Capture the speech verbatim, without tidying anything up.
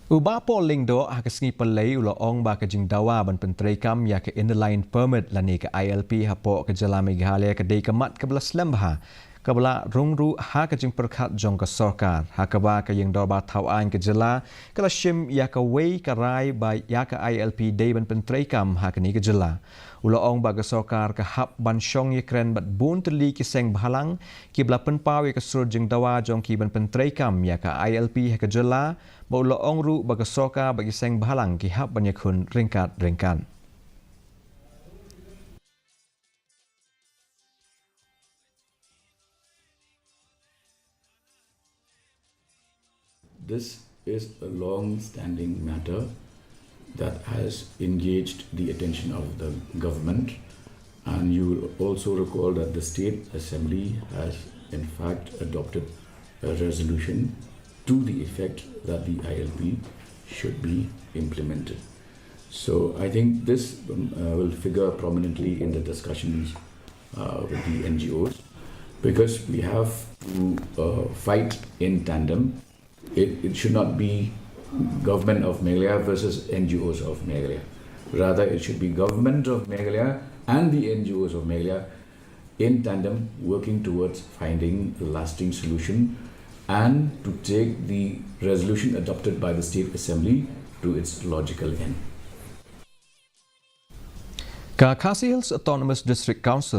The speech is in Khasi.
U Bah Paul Lyngdoh ha ka sngi Palei u la ong ba ka jingdawa ban pyntreikam ïa ka Inner Line Permit lane ka I L P hapoh ka jylla Meghalaya ka dei ka mat kaba la slem bha, kaba la rung ruh ha ka jingpyrkhat jong ka sorkar. Ha kaba ka Ïing Dorbar Thaw Aiñ ka jylla ka la shim ïa kawei ka rai ba ïa ka I L P dei ban pyntreikam ha kane ka jylla. U la ong ba ka sorkar ka hap ban shong ïakren bad bun tylli ki seng bhalang kiba la pynpaw ïa ka sur jingdawa jong ki ban pyntreikam ïa ka I L P ha ka jylla, bad u la ong ruh ba ka sorkar bad ki seng bhalang ki hap ban ïakhun ryngkat ryngkat. This is a long standing matter that has engaged the attention of the government, and you will also recall that the State Assembly has in fact adopted a resolution to the effect that the I L P should be implemented. So I think this um, uh, will figure prominently in the discussions uh, with the N G Os, because we have to uh, fight in tandem. It, it should not be government of Meghalaya versus N G Os of Meghalaya. Rather, it should be government of Meghalaya and the N G Os of Meghalaya in tandem, working towards finding a lasting solution and to take the resolution adopted by the State Assembly to its logical end. Ka Khasi Hills Autonomous District Council